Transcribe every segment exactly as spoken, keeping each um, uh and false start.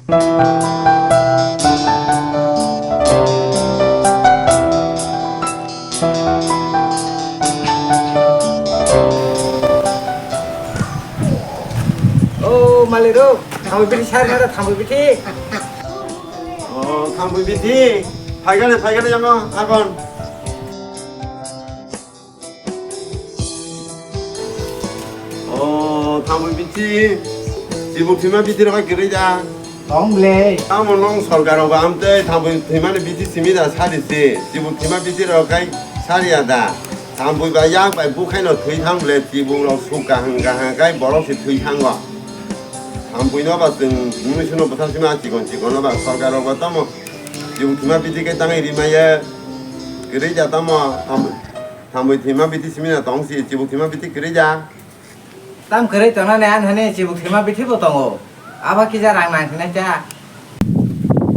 O malik rok, thambui bithi sari nara, thambui bithi. O thambui bithi, phaigani, phaigani yango agon. O thambui bithi, chibuk thwima bithi rok kwrwi da. Tong le. Tamo nong sorkar rok ba amtwi thambui thwimani bithi simi da sari se, chibuk thwima bithi rok kai sari ya da. Thambui ba yak bai bukhaino thwi thang le, chibuk rok suk kahang kahang kai borok se thwi thango. Thambui no ba chwng mui suno bwthar sima chikon chikon no ba sorkar rok ba tamo chibuk thwima bithi kai tangwi rimaya kwrwi da tamo thambui. Thambui thwima bithi simi na tong si, chibuk thwima bithi kwrwi da. Tam kwrwi tongnani ani hani chibuk thwima bithi bo tongo. Abo kisa rang nang sinai cha.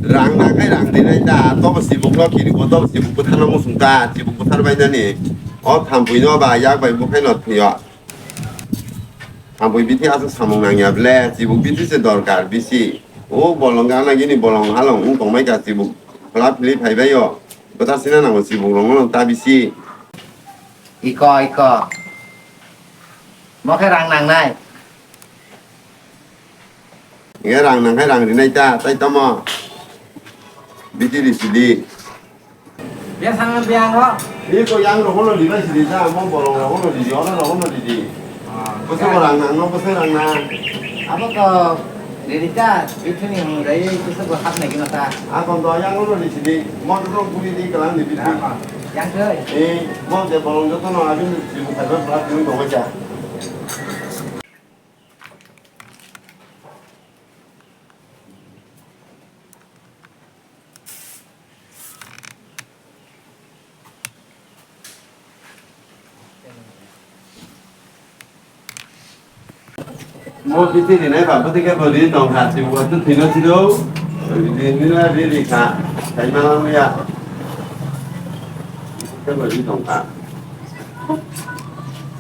Rang nang khai rang rinai da, tobo chibuk no kiri bo, tobo chibuk bwthar no muchung ta, chibuk bwthar bai nani. O thambui no ba yak bai bukhai no thwi o. Thambui bithi aswk samung nang ya ble, chibuk bithi se dorkar bisi. O bolong gana gini bolong halong wng tong mai ka chibuk. Phla phili phai bai o. Bwthar sina nango chibuk rong no ta bisi. Iko, iko. Mo khe rang nangnai. Nge rang nang khai rang rinai ta, tai tamo. Biti ri sidi. Biya sangan biya ngo. Ni ko yang rok no rinai sidi ta, mo borong rok no ridi, oro rok no ridi. Ah, bwswk ya. Rang nang no, bwswk rang nang. Abo to ridi ta, bithuni hwnwi rwi bwswk bo hapnai gino ta. Akon to yang no ridi sidi, mo to guri di kalang di bithi. Yang khe. Eh, mo je bolong joto no abin di bu khai ba, ba, bu dong ja. Mo bithi rinai ba, bwtwi khe bo ri tong kha, chibuk bo thwino siro, ri, ri, ri, ri kha, sai ma ya. Khe bo ri tong kha.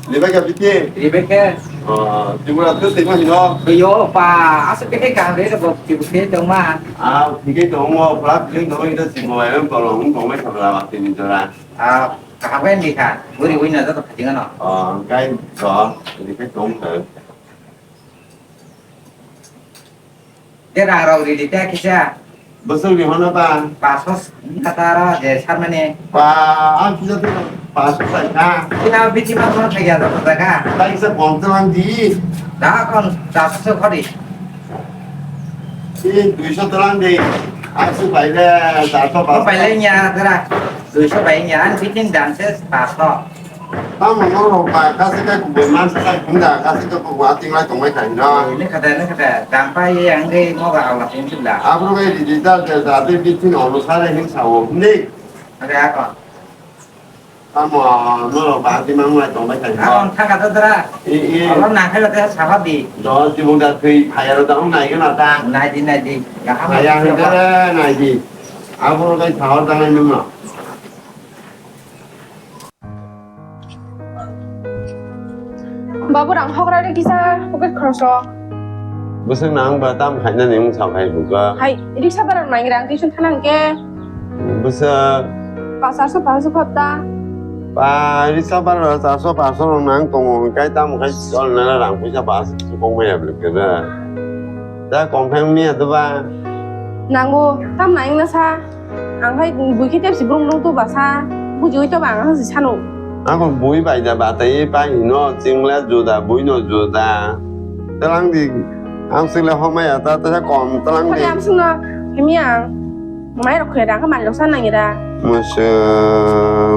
Ribai kha bithi? Ribai khe. Oh, chibuk bo thwino hino? Yo, pa, aswk khe kaham re, bo chibuk khe tong ma. Ah, thik khe tong mo, pura feeling tong, ito chibuk ai, tong, tong mai kha bla, ba, tini jora. Ah, kaham khe ni kha, buri bui na joto phating ano. Oh, kai to, ribai tong kha. Je rang rok ridi ta kisa. Bwswk ni hwnba? Paso kata ro je sarmani. Pa, ang kisa tu paso sai ka. Kina biti ma kono thaiya da kota ka. Tai sa kom tlang di. Da kon da so khori. Si duiso tlang di. Ang su bai le da to paso. Bai le nya dara. Duiso bai nya an bitin dan se paso. Tamo norok ba kasika kubui mansa sai hwnda, kasika kubui ating lai tongbai thai no. Ni khada, ni khada, dam pai ye ang dei mo ba ala tin sibla. Abro bai ridi da da da de bitin ono sare hin sao, ni. Ade ako. Tamo norok ba ating mang lai tongbai thai no. Ako thaka da dara. I, i. Alo na khai da saha di. Do tibung da thui phayaro da ong nai gana ta. Nai di, nai di. Gaham. Phaya hwnda nai di. Abro bai thawar da nai nung no. Babu, rang hokra de kisa pocket khoroch rok. Bwswk nang ba tam khainani wng sa phai buka. Hai, riksa bara nang rang tuition thana hwnkhe. Bwswk. Pas arso pas arso khop ta. Ba, riksa bara charso paso rok nang tongo hwnkhe tam khai chol nana rang puisa ba aswk sukong maya bwlwk kwrwi. Da kong khai wngya doba. Nango, tam nang wngna sa. Ang khai bui khe tepsi brung brung tuba sa, bujiwi toba ang hwnsi sano. Ako bui bai da batai pai hino, chwngla juda, bui no juda. Tlang di, ang chwngla homaya ta, ta kom tlang di. Khani ang chwngno, himya ang. Mai rok khe da, kha mai rok sa nang ira. Masa,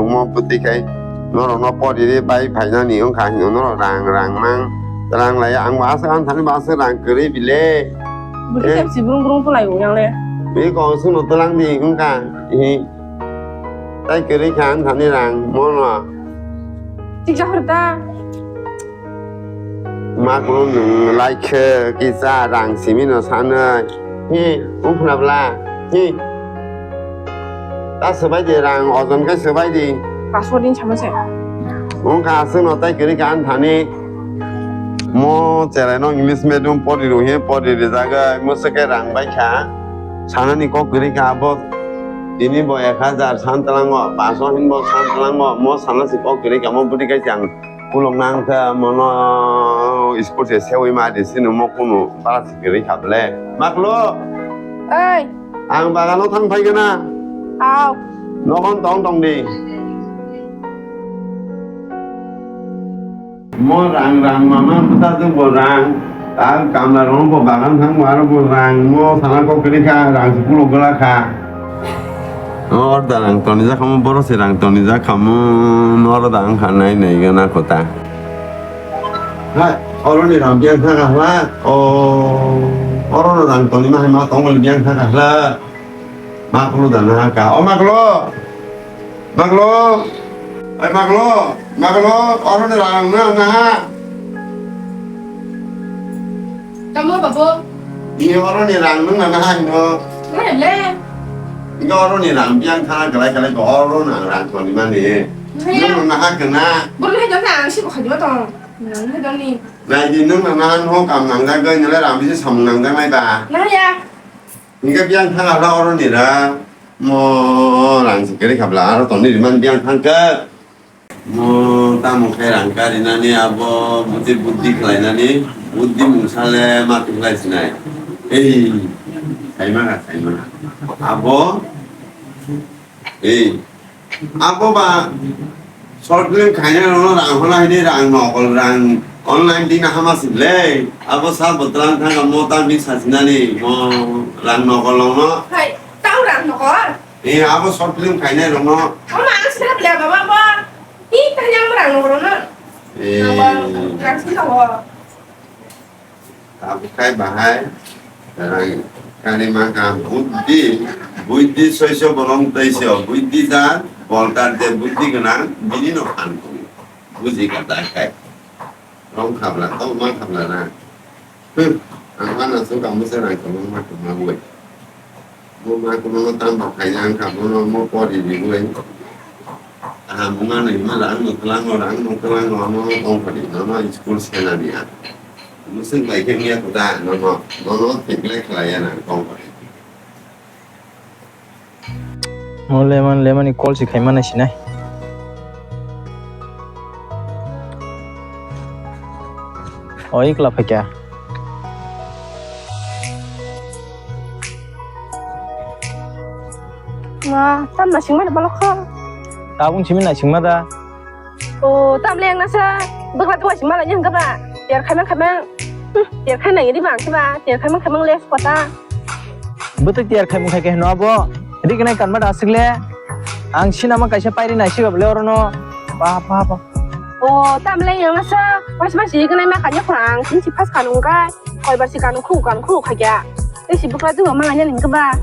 mo puti khai, norok no pori ri bai phainani wngkha hino, norok rang, rang mang, rang lai, ang ba aswk ang thani ba aswk rang kwrwi bile. Bui khe tepsi brung brung tulai o yang le. Bui kok chwngno tlang di wngkha, hi. Tai kwrwi kha ang thani rang mono. Tik jak hor ta. Ma kunu nwng lai khe kisa rang simi no sanai. Hi, wng khna bla. Hi. Ta swbai di rang ojon khe swbai di. Passport din sama se. Wng kha aswk no tai kwrwi kha ang thani. Mo cherai no English medium pori ru hi pori rijagwi, mo se khe rang bai kha. Sanani kok kwrwi kha abo. Tini bo ek hajar san tlango, paso hin bo san tlango, mo sana si kok kwrwi kha, mo bwtwi khe chang kulok nang kha, mono school se sewi ma di sini mo kunu bara si kwrwi kha ble. Maklo? Oi. Ang bagano thang phai gana. Au. Nogon tong tong di. Mo rang rang mama bwsa jwk bo rang. Ta kamla rong bo bagan thang bo aro bo rang. Mo sana kok kwrwi kha, rang se pulo gwla kha. Or da rang toni jakha mo boro se rang toni jakha mo noro da ang kha nai nai gana kota. Hai, oro ni rang biang thang kha hla. O, oro no rang toni ma hai ma tong biang thang kha hla. Maklo da na ka. O maklo. Maklo. Ai maklo. Maklo. Oro ni rang na na ha. Tamo babo. Ini oro ni rang nung na na ha ino. Mana le? Ini oro ni rang biang thana galai galai ko oro na rang ko ni mani. Nung na ha kena. Bolo hai jona ang si ko khajima tong. Nang hai joni. Nai di nung na na ha no kam nang da gai nile rang bisi sam nang da mai ba. Na ya. Hingke biyang thang abla oro nira mo rang se kere khabla aro toni rimani biyang thang khe. Mo tamo khe rang karinani abo buti buddhi khlainani buddhi mungsa le ma tikhlai sinai. Ei, saima kha, saima kha. Abo, ei, Abo ba short film khaina rokno rang hola hini rang nokol rang online dina hama sile. Abo sa botlang thang mo ta mix hasinani mo rang nokol rokno. Hai, tau rang nokol? Eh, abo short film khaina rokno. Ama ang sila bela baba bo. Hi tanya mo rang nokol rokno. Eh. Rang sila ho. Abo khai bahai, eh, kani mangka buddhi, buddhi soiso bolong teiso, buddhi jan, bolkar je buddhi gwnang, bini no phan kuni. Buji kata khai. Rong khabla, tau ma khabla na. Hmm, ang mana so kamu se rang kamu ma kamu gue. Bo ma kuno no tam bo khaina wngkha, bono mo pori riwi. Aha, mungano hima rang no twlango, rang no twlango, ano tong phadi, nono school sena niya. Musik bai khe wngya kuda, nono, nono tikle khlaiya na tong phadi. Mo lemon, lemon ni call si khaima nai sinai. O ikla phaikya. Ma, tam naisingmani balok kho. Tabung simi naisingma da. O, tam leng nasa. Bwkla duwa sima lai hwnkha ba. Ter khaimang khaimang. Hmm, ter khai nai ri bang khe ba. Ter khaimang khaimang les kota. Bwtwi ter khaimang khai khe hino abo. Ri gnai kanma da asik le. Ang sinama kaisa pairi naisik le orono. Pa, pa, pa. O, tam leng yang nasa. Mas mas ri gnai ma kanya khurang. Sin si pas kanung kai. Koi bar si kanung khu kanung khu khaikya. Tei si bwkla duwa ma nai hwnkha ba.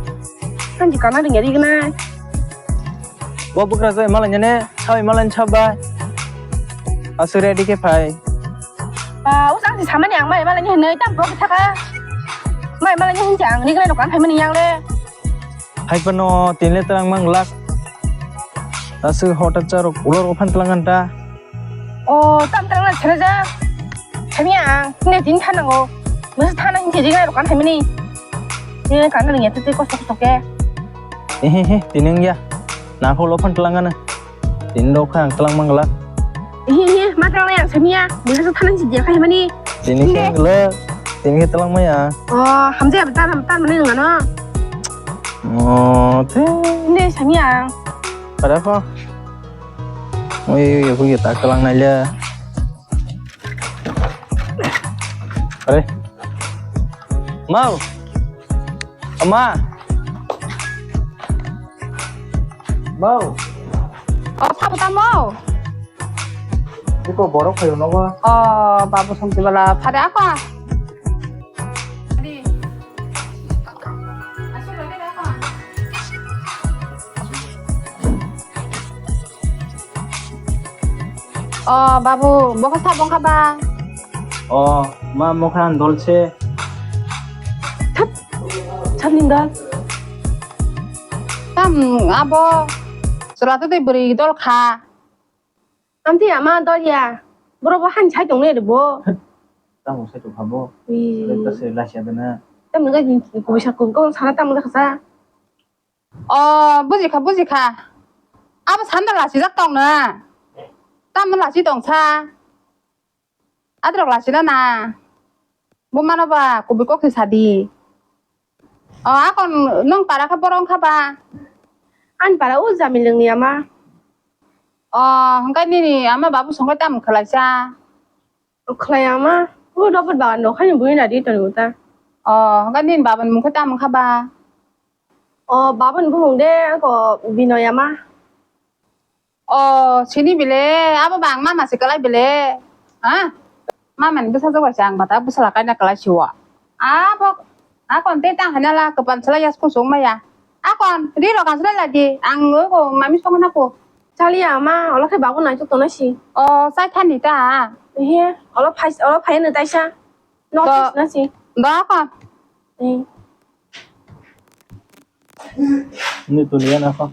Kan ji kana ring ri gnai. Bo bwkrajak malai nene, sawi malai sabai. Aswk ready khe phai. Ba, o chang si samani ang mai malai ni hinwi tam bo thaka. Mai malai ni hinwi ang rignai rok ang phaimani yang le. Hai pano tin le terang mang lak. Aswk hotel charok ulo rok phan tlang anta. O, tam tang na chhana ja. Kami ang, ne tin thanango. Masa thana hinwi rignai rok ang phaimani. Ne kana ring ya tete kosto kosto khe. Ehehe, tini wngya. Nangkuk lo phan twlang gana. Tini rok kha ang twlang mangla. Ehehe, ma twlang yang samia. Bwsa sa thanang si dia khai mani. Tini khe ngla. Tini khe twlang maya. O, hamjai abdar hamtar mani ngano. O, te. Ne samia. Pada kho. Oi, oi, oi, tak twlang naila. Are. Mau. Ama. Mau. O, sabu tamo. Iko borok phayo nogo. O, babu somti bala phare akwa. O, babu, bokha sabo wngkha ba? O, ma mokha dolse. Thap, thap ni dol. Tam abo chwla tei bwrwi dol kha. Amtwi ama dol ya. Borok bo hani sai tongnai rw bo. Tamo sai tongkha bo. Ui. Sere ta se lasia dana. Tamo ga kubui sa kubui kok sana tamo ga sa. O, bujikha, bujikha. Abo sanda lasijak tongna. Tamo lasi tongsa. Adrok lasina na. Bo mano ba kubui kok se sadi. O, akon nong para kha borong kha ba. An para o jamileng ni ama. O, hingkai nini ama babu songkai tamo khwlaisa. Khlai ama, o robot bagan rok haino bui nadi toni uta. O, hwnkhe nini babani mung khe tamo kha ba? O, babani bumung de ako Binoy ama. O, sini bile, abo ba ang mama se kwlai bile. Ha? Mama ni bwsajwk bai se ang bata bwsala kaina kwlai siwo. Abo, akon tei tang haina la kwpan sala yasku sung maya. Akon, ri rok ang sala di, ang ko mami song na ko. Chaliya ama, olo khe babu naitok tona si. O, chai thani ta. He, olo phai, olo phai no taisa. No, to, na si. Do ko. Eh. Ni tuliya na ko.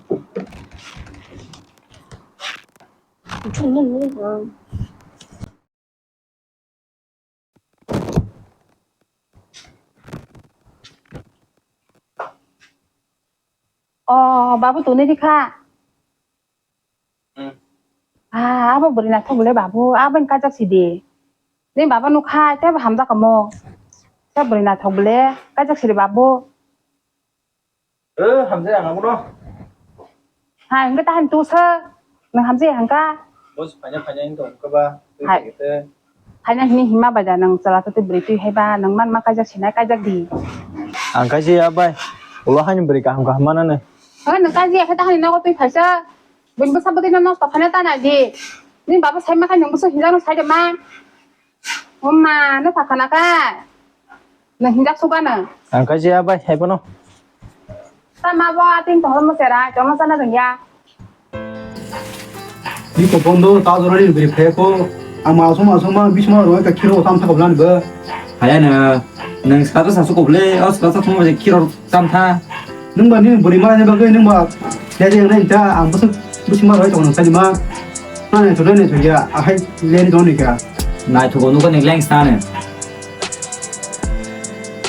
O, babu tuni di kha. Hmm. Ah, abo bwrwi naithok bwle babu, abo ni kajak si di. Ni baba nukha, tei bo hamjak kamo. Tei bwrwi naithok bwle, kajak si di babu. Eh, hamjai ang abono. Hai, hingke tahan tu se. Nang hamjai hangka. Bos, phaina, phaina, hingke hingke ba, tui hai. Hingke te. Phaina hini hima bai da nang chala tei bwrwi tui hai ba, nang man ma kaijak sinai kaijak di. Ang kaisa ya bai. Ulo haini bwrwi kaham kaham mana ne. Hoi, nang kaijak ya khe tahan ni nogo tui phaisa. Bini bwsa bwtwi no nosto phaina ta nai di. Ni baba sai ma khai nang bwsa hinjak no sai de ma. O ma, no sakha na kha? No hinjak suka no? Ang kaisa ya bai, hai bono. Ta ma bo ating tohor mo sera, chong no sana dong ya. Ni ko bondo ta jora ni beri phe ko. Ang ma soma soma bisma ro ka khiro tam thak blan ba. Haya na, nang saka sa su ko ble, o saka sa soma khiro tam tha. Nung ba ni beri ma ne ba nung ba. Ya je nang ta ang bus bus ma ro tong nang sa ni ma. Na ne to ne to ya, a hai le ni don ni ka. Naithogo nukha ni leng sane.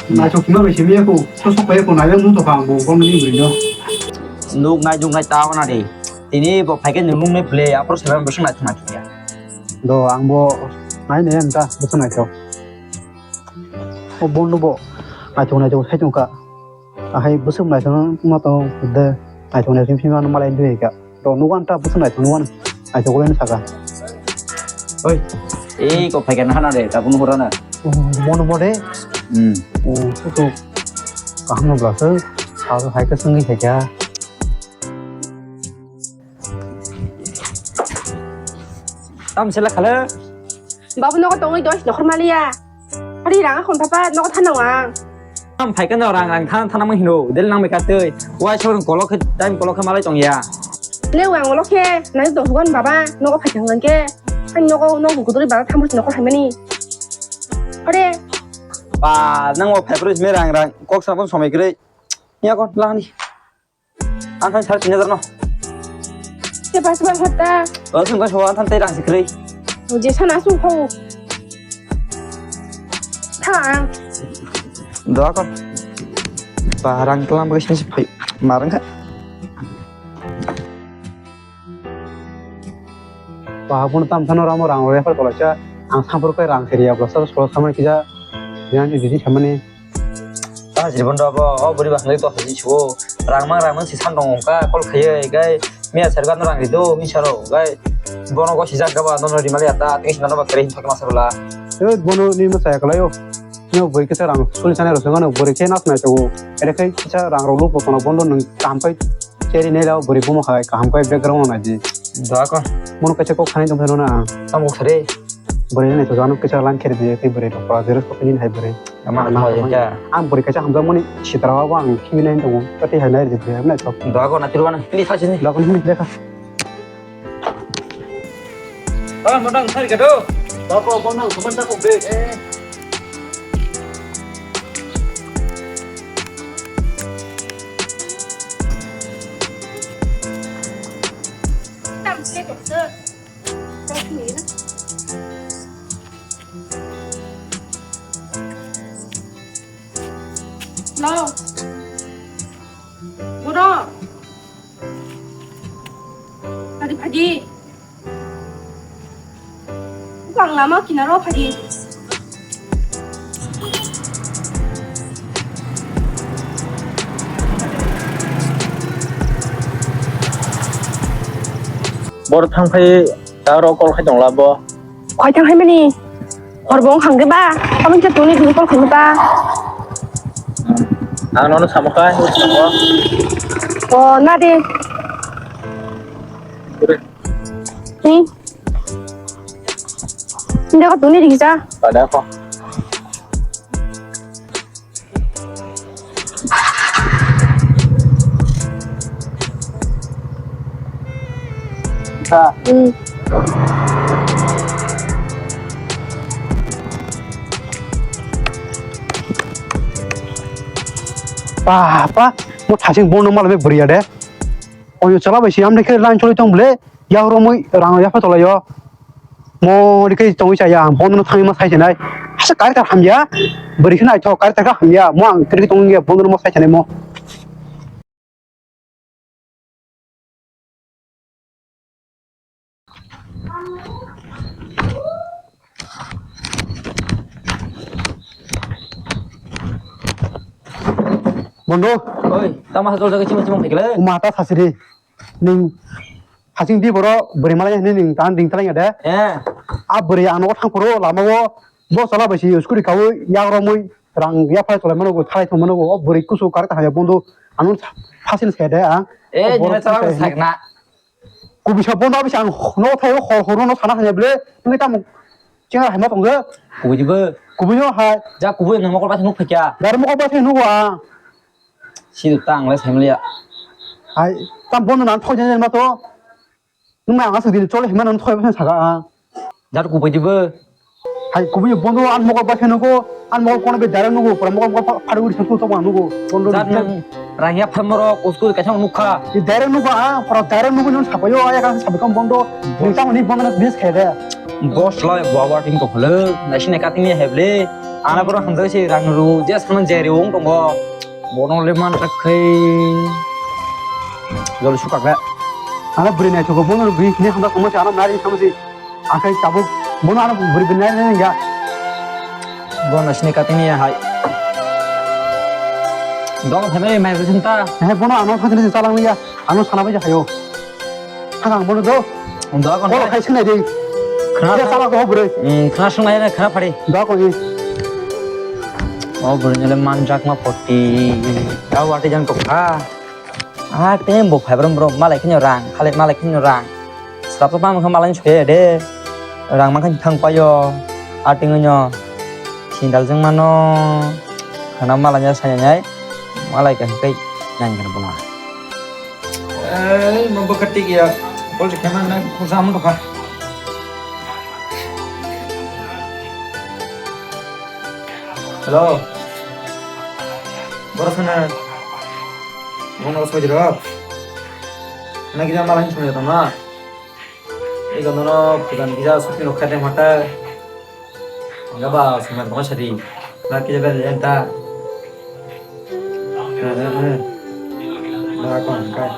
Naithok hima bai simi yako, to sok pai ko nailem nung to kang bo, bo ni bri no. Nuk nai nuk nai ta wana de. Tini bo phaikhe ni mung ne ble, apor seram bosong naithok naithok ya. Do ang bo nai ne anta bosong naithok. O bondo bo naithok naithok sai tongkha. Ahai bwswk naithok ma tong de, naithok naithok phima no malai dui ka. To nugo anta bwswk naithok nugo naithok le saka. Oi, ei ko phaikha na hana de, ta bunu hora na. Mono mo de. Hmm. O to kaham no bla se. Sa hai ka swngi phaikha. Tam sela khala. Babu nogo tongwi dos nokhor maliya. Ari rang akhon papa nogo thana wang. Tam phaikha no rang rang thana thana mo hino del nang meka tei. Wai sor kolok khe time kolok khe malai tong ya. Le wang kolok khe nai to hugan baba nogo phaikha ngan khe. Ani nogo nogo kuduri baba thamur nogo phaimani. Are. Ba nang o phaikha me rang rang kok sa pon somai kre. Ya kon lahani. Ang thani sare tin hajar no. Te pas bar hota. O sung ka sowa thani tei rang sikri. O je sana sung khau. Thang. Doa kon. Ba rang tlam bai sini sipai. Marang ka. Ba pun tam thano ramo rang refer koloksa. Ang sampur kai rang seri ya blasa solo samani kija. Yang di di samani. Ta jibon do bo, o buri bakhnai to haji chuo. Rang mang rang mang si san dong ka, kol khaiye, gai. Miya sar gano rang rido, mi saro, gai. Bono go si jak gaba, nono rimali ata, tei si nono ba kere hin thok ma sar la. E, bono ni ma saya kalayo. No buri kisa rang, suli sana ro sengano, buri khe nas na chuo. Ere khai kisa rang ro lupo kono bondo nang kam kai. Cheri nei lao buri bomo khai, kaham kai background na ji. Da ko. Bono kaisa kok khani dong phano na. Tam kok sare. Bwrwi ni naithok ano kisa lang khe rwdi tei bwrwi rok pora jero sokni hai bwrwi. Ama ang ma nang ya. Ang bwrwi kaisa hamjakmani sitra o ang khibi nai tongo tei hai nai rwdi bwrwi naithok. Da ko na tiru ano pili sa sini. Da ko ni lekha. Ah, modang sari kado. Da ko ko nang suman ta ko be. Tam se ko se. Tam se ni na. Hello. Boro. Phadi, phadi. Bang lama kinaro phadi. Boro thang phai, ta ro call khai tong labo. Khoi thang hai mani. Hor bo wng khang de ba. Tamon khe tuni tuni call khai ba. Ang nono samo kha, hur samo. O, na de. Ni. Ni ko tuni ri ja. Pada ko. Ha. Hmm. Pa, pa, mo thasing bono malai bwrwi ya de. Oyo chala bai si amne khe line choli tong ble, ya romoi rang ya pha tolai yo. Mo ri khe tongwi cha ya, bono thangwi ma sai chenai. Asa kar kar hamya, bwrwi khe nai tho kar kar hamya, mo ang kri tong ya, bono ma sai chenai mo. Bondo. Oi, tama sa jol jaga chimang chimang phaikle. Uma ta sasiri. Ning hasing di boro bwrwi malai hinwi ning tan ding talai de. Eh. A bwrwi ang nogo thang phuru lama o bo chala bai si scooty kawi yak romwi rang ya phai tolai mano go thalai thong mano go o bwrwi kusu kar ta haya bondo ano phasin se de ang. Eh, o borok nina chala kusu sakna. Kubui sa bondo abis ang no thai hor hor no sana hanya ble ngi tamo chenga hai ma tong je. Kubui di bo. Kubui no hai. Ja kubui no mokol ba thang phikya. Dar mokol ba thang no go ang. Sidu ta ang le family ya. Hai, tam bono nan thoi jan ma to. Nung ma ang asuk din chole hima nan thoi ba saka ang. Jat ku bai dibo. Hai, ku bai bondo an mokol ba pheno go, an mokol kono be dare nugo, pura mokol mokol pha-, phari uri sangku to ma nugo. Bondo jat nang rangya phamoro usku kaisa nukha. Di dare nugo ang, pura dare nugo non sapayo, aya kan sapai kam bondo. Ni tamo ni bondo na bis khede. Boss lai baba ting to khole, na sine kating ni heble. Ana boro hamjak si rang ru, je saman jeri ung tongo. Bono le man tak khai. Jol sukak le. Ano bwrwi naithogo, bono bwrwi hini hamjak tongma se, ano nari tongma se. Akai tabuk, bono ano bwrwi bwrwi nari nari ya. Bono sini katini ya hai. Dong thamai mai bwswng ta. He, bono ano thangni se chalang ya, ano sana bai hayo. Thang ang bono do. Do kon. Kolo khai sinai dei. Khna. Ya sala ko bwrwi. Hmm, khna sungai na khna phari. Do ko ni. O bwrwi nile manjak ma poti. Kau wati jang to kha. Ah, tem bo phai bro, bro, malai khinyo rang, khale malai khinyo rang. Srap to pam kha malai soya de. Rang man khan thang payo. Ating nyo. Sindal jeng mano. Khana malai nya saya nyai. Malai kha kai nang khan buma. Ei, mo bwkha tik ya. Bol se kemang nang khungsa mo dokha. Hello. Boro sana. Mo no soi diro. Na kisa malai soi diro na. Ego nono pujan kisa suti no khade mata. Enggak ba, semangat banget sadi. Laki jaga jalan ta. Nah, nah, nah. Nah, aku angkat.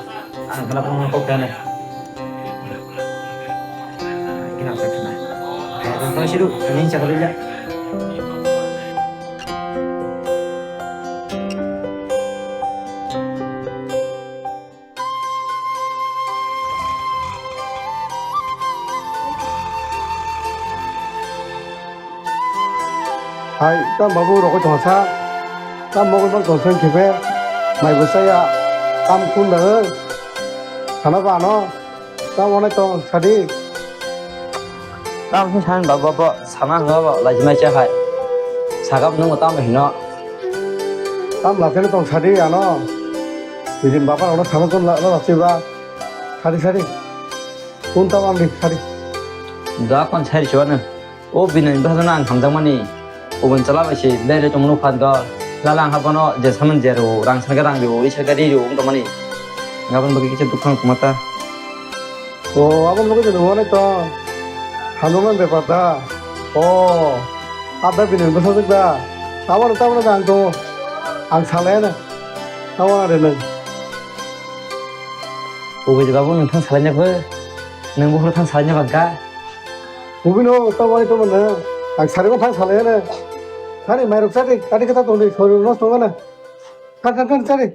Angkat apa mau kau kena? Kena apa kena? Kayak apa sih lu? Ini siapa dulu ya? Hai, tam babu rokoi tongsa. Tam mogol bang tongsa khepe. Mai bwsaya. Tam kun da. Sana ba no. Tam onai tong sadi. Tam hin san babu bo. Sana hwnba bo laijimai cha hai. Sagap nung tam hino. Tam lakheno tong sadi ano. Bidin baba ono sana kon la la chiba. Sadi sadi. Un tam amri sadi. Da kon sari chwana. O bini bahasa na ang hamjak mani. Ubun chala bai si bere tong nuk phan dol. Lala ang habono je saman je ro rang sarga rang ro ri sarga ri ro ung tong mani. Ngabon bagi kicha dukhang kumata. O, aboni bagwi chwng nukmani tong. Hamjakmani bepar da? O, abo bini bwsajwk da? Abo rwkha abo rwkha ang tongo. Ang salai na. Tamo are nang. Ubi babu nang thang salai na bo. Nang bo thang salai na bangka. Ubi no tamo are tamo na. Ang sari ma thang salai na. Sari mai rok sari. Tadi kata tong di. Sori no tong na. Kan kan kan sari.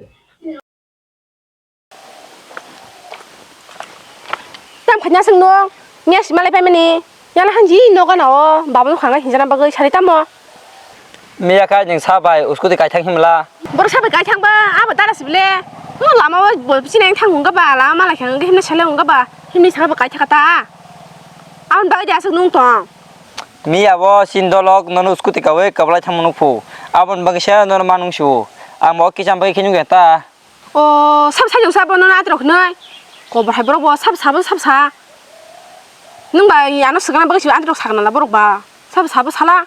Tam khaina sing no, miya si malai paimani, yala hanji no gana o, baba no khanga hinjana bagwi sari tamo. Miya kha jeng sa bai, uskuti kaithang himla. Borok sa bai kaithang ba, abo dara sibile. No lama o bo bisi nang thang hungga ba, lama malai khang himna sale hungga ba, himni sale ba kaithaka ta. Abon bagwi de asuk nung tong. Miya bo sin dolok nono uskuti kawi kablai thang nukphu. Abon bagwi se nono manung su. Amo kicham bagwi khinung ta. O, sab sajung sabo nono atrok nai. Kobor hai borok bo sab sabo sab sa. Nung ba ano swkang bagwi si atrok sakna la borok ba. Sab sabo sala.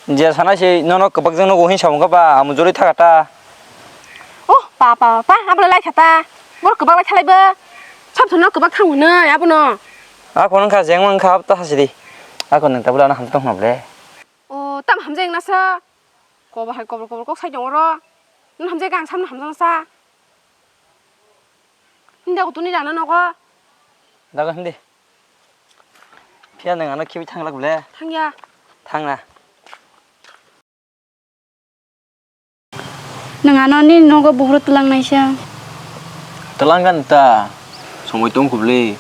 Je sana se nono kwbak jang nogo hin samung ba amo jori thaga ta. Oh, pa pa pa, abo lai kha ta. Borok kwbak lai khalai bo. Sab thono kwbak thang nai abo no. Ako nang kha jeng mang kha ta hasidi. Ako nang tabla na ham tong hable. O, tam hamjeng nasa. Kobor hai kobor kobor kok sai tong oro. Nang hamjeng ang samno hamjang sa. Hinda ko tuni dana nogo. Dago hindi. Phiya nang ano khibi thang lak bole. Thangya. Thang na. Nang ano ni nogo buhuru twlang naisa. Twlang kan ta. Somoi tong kubli.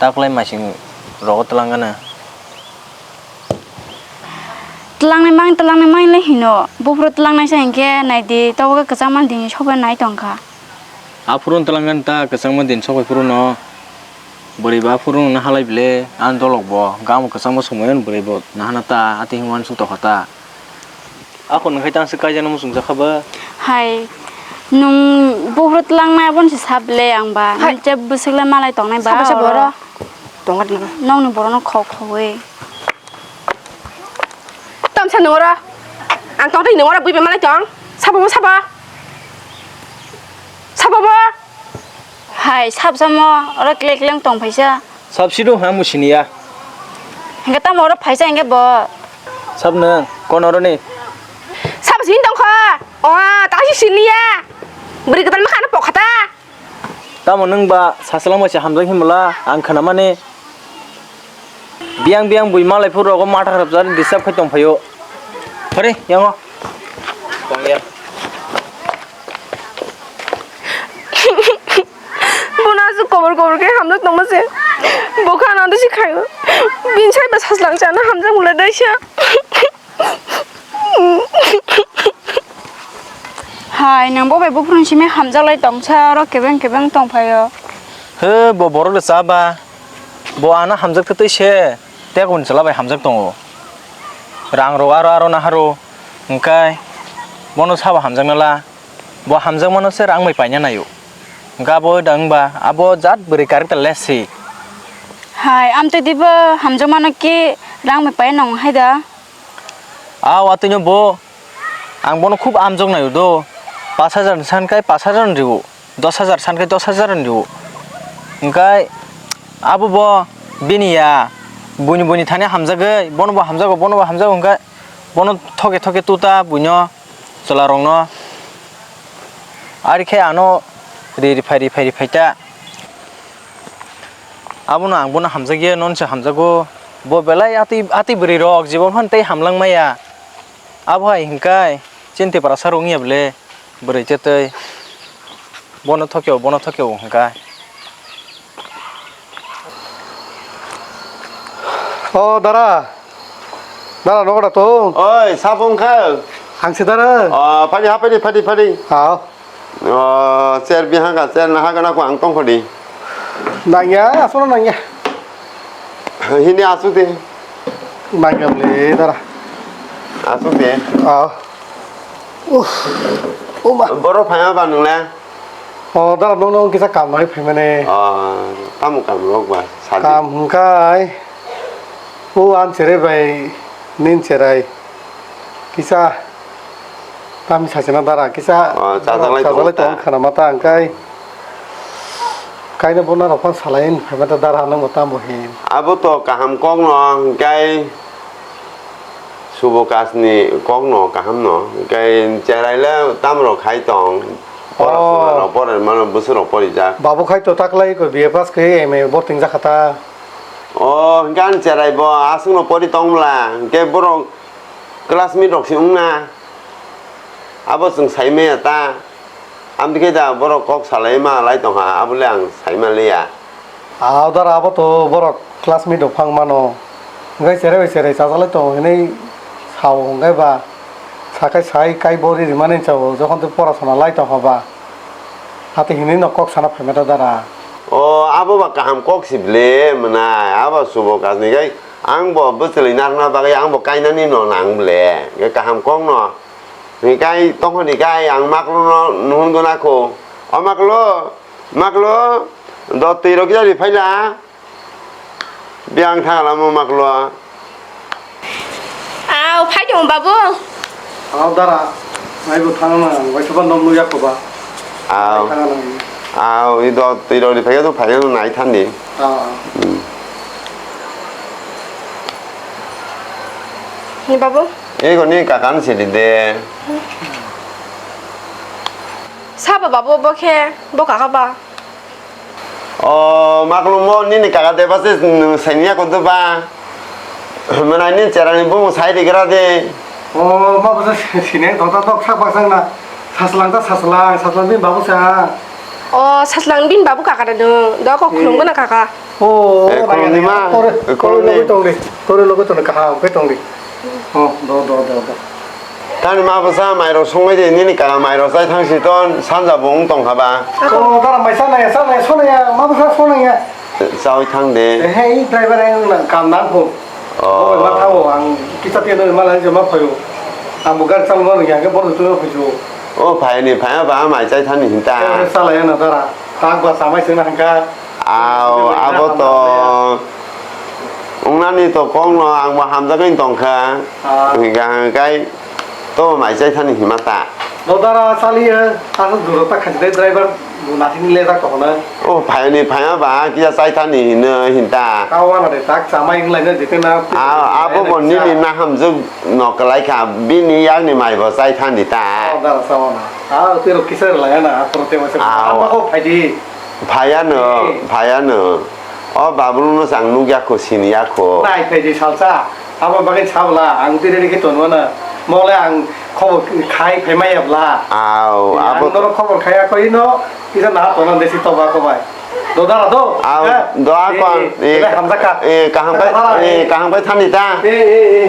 Taklai masing rogo twlang gana. Twlangnai mang, twlangnai mang le hino. Buphuru twlangnai sa hinkhe naidi, tobo khe kwchangma dini sobai nai tongkha. Aphuru twlangnai ta kwchangma din sobai phuru no. Bwrwi ba phuru no halai bile, ang dolok bo, gamo kwchangma somoyan bwrwi bo nahana ta, ati himwan suk tokha ta. Ako nung khai tang se kaijano muchung jakha ba? Hai, nung buphuru twlangnai aboni se sable ang ba. Hai. Nung je bwswk le malai tongnai ba. Sabo, sabo oro. Oro. Tonga dino. Nokni borokno khok khogwi. Tamsa nung oro. Ang tong tei nung oro bui bai malai tong. Sabo bo sabo. Sabo bo. Hai, sab samo oro klek kleng tong phaisa. Sab sido ha musiniya. Hingke tamo oro phaisa hingke bo. Sab nang, kon oro ni. Sab sini tong kho. O, ta si siniya. Beri ketan makan pok kata. Tamo nang ba sasalang ba se hamjak himla, ang khana mani. Biang biang bui malai phuru rogo mata kharap jani disturb khai tong phaio. Hore, yango. Tong ya. Bono aswk kobor kobor khe hamjak tongma se. Bo kha ano disi khaio. Bini sai ba saslang chana hamjak mula daisa. Hai, nang bo bai buphuru simi hamjak lai tongsa, oro kebeng kebeng tong phaio. He, bo borok le cha ba. Bo ano hamjak twi se, tei koboni chwla bai hamjak tongo. Rang rok aro aro naharo, hwnkhe bono sabo hamjakna la. Bo hamjakmano se rang bai paina naio. Hwnkhe abo da wngba abo jat bwrwi character le si. Hai, amtwi dibo hamjakmano ki rang bai paina nang hai da? A watwino bo, ang bono khub amjok naio do. Pash hajar ni san khai pash hajar ni rio, dos hajar san khai dos hajar ni rio. Hwnkhe abo bo bini ya, buini buini thani hamjagwi, bono bo hamjago, bono bo hamjago hwnkhe bono thoke thoke tuta buino. Chwlarokno. Ari khe ano ri riphai riphai riphai ta. Abono ang bono hamjakya, nono se hamjago. Bo belai atwi, atwi bwrwi rok jibon phan tei hamlang maya. Abo hai hwnkhai chini Tiprasa rok wngya bwle bwrwi tei tei. Bono thokyo, bono thokyo hwnkhai. O dara, dara nogo da tong? Oi, sabo wngkha? Ang se dara. O, phadi ha, phadi, phadi, phadi. Hao. O, chair bihang ka, chair na ha gana ko ang tong phadi. Nangya, asono nangya. Hini asuk de. Nangya le dara. Asuk de. Hao. Uff, uma. Boro phaya ba nung le? O, dara, nung, nung kisa kam nai phaimani. O, tamo kam rok ba, sadi? Kam hwnkhe, o, an cherai bai, nin cherai. Kisa, tami sachina dara, kisa, o, chajalai chajalai tongo ta. Tong khana mata hwnkhe. Kaina bona rok phan salai phaimata dara, nang bo tamo hin. Abo to kaham kok no, hwnkhe. Subo kasni kokno kahamno, hwnkhe cherai le tamrok khai tong. Pora Oh. Suna rok pore mano bwswk rok porijak. Babu khai to taklai ko B A pass khe M A borting jakha ta. O, hwnkhe ani cherai bo aswkno pori tong bwla, hwnkhe borok classmate rok se wngna. Abo chwng sai maya ta. Amtwi khe da borok kok salai ma lai tongkha, abole ang sai manliya. Ah, dara abo to borok classmate rok phang mano. Hwnkhe cherai bai cherai chajalai tongo hinwi sao hwnkhe ba sakai sai kai bo ri rimani chao jokhon twi pora sona lai tongkha ba. Hati hinwi no kok sana phaima da dara. O, abo ba kaham kok si ble mwnai, abo subo kasni kai ang bo bwchwlwi narwkna bagwi ang bo kainani no nang ble, hwnkhe kaham kok no. Hwnkhe kai tongkhorni kai ang makluno nuhun gwnakho. O maklu, maklu, do twi rok yari phaila. Biyang thang lamo maklu. Aw, phai tong babu. Aw, dara, naibo thang na, waisa ba nom nuyakho ba. Aw. Thang na. Aw, i do twi rok ni phaikhe to phaikhe no nai thandi. Aw. Hmm. Ni babu? Ego ni kakan sidi de. Sabo babu bo khe, bo kaka ba? O, maklumo nini kaka de ba se nwng saini ya kodo ba? Mwnai ni cherani bumung sai rigra de. O, ma bo se sini dota dok sak bak sang na. Saslang ta saslang, saslang bini babu sa. O, saslang bini babu kaka da nwng. Do kok khulum gana kaka. O, eh, khulumni ma, tore, eh, tore khulumni. Logoi tong di. Tore logoi tong di, kaham khe tong di. O, do, do, do, do. Tani ma bwsa mairok songwi di, nini kaka mairok chai thang si ton, sanja bo wng tong kha ba. O, dara mai sa nai, sa nai, so nai, ma bwsa so nai. Chawi thang de. Hei, driver ang nang kam nang pho. Oh. Oi, ma thawo, ang kisa tiya no ma lang je ma phayo. Ang bo gari chang no yang ke bor tu phayo. O, phai ni, phai ba, mai chai thani hinta. Eh, sala ya na dara. Tak ba samai sing na hangka. Aw, abo to wngnani to kokno ang bo hamjagwi tongkha. Ah. Hwnkha hwnkhe to mai chai thani hima ta. Dodara chaliya, aswk duro ta khachi de driver bo nasini lejak tongkha na. O phaini phaiya ba kisa chai thani hino hinta. Kawana de tak chamai wnglaina jete na. Ah, abo bo nini nahamjwk no kwlai kha, bini yakni mai bo chai thani ta. Oh, dara chawana. Ah, twi rok kisa rwlai na, ah, prote masa. Ah, abo ko phaidi. Phaiya no, eh. Phaiya no. O babulu no chang nukya kho, siniya kho. Nai phaidi salsa. Abo bagwi sabla, ang twi ready khe tongo na. Mole ang khobor khai phai maya bla. Au, eh, abo ang norok khobor khaya kho ino, kisa na tona desi toba ko bai. Dodara do. Au, eh, doa eh, ko ang, eh, eh, hamjaka. Eh, kaham kai, eh, kaham kai thani ta. Eh, eh, eh.